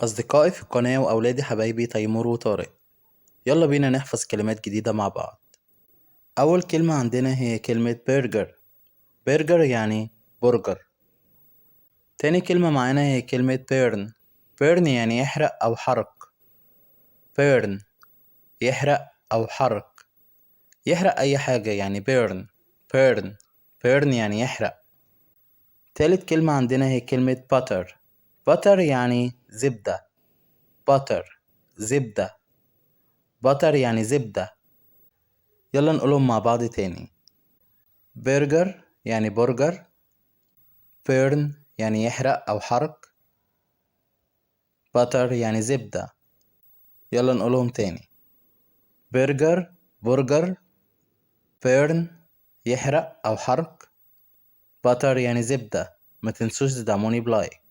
أصدقائي في القناة وأولادي حبايبي تيمور وطارق، يلا بينا نحفظ كلمات جديدة مع بعض. أول كلمة عندنا هي كلمة burger. burger يعني برجر. تاني كلمة معانا هي كلمة burn. burn يعني يحرق أو حرق. burn يحرق أو حرق، يحرق أي حاجة يعني burn. burn burn يعني يحرق. تالت كلمة عندنا هي كلمة butter. butter يعني زبدة. butter زبدة. butter يعني زبدة. يلا نقولهم مع بعض تاني. burger يعني برجر. burn يعني يحرق أو حرق. butter يعني زبدة. يلا نقولهم تاني. burger برجر. burn يحرق أو حرق. butter يعني زبدة. ما تنسوش تدعموني ب like.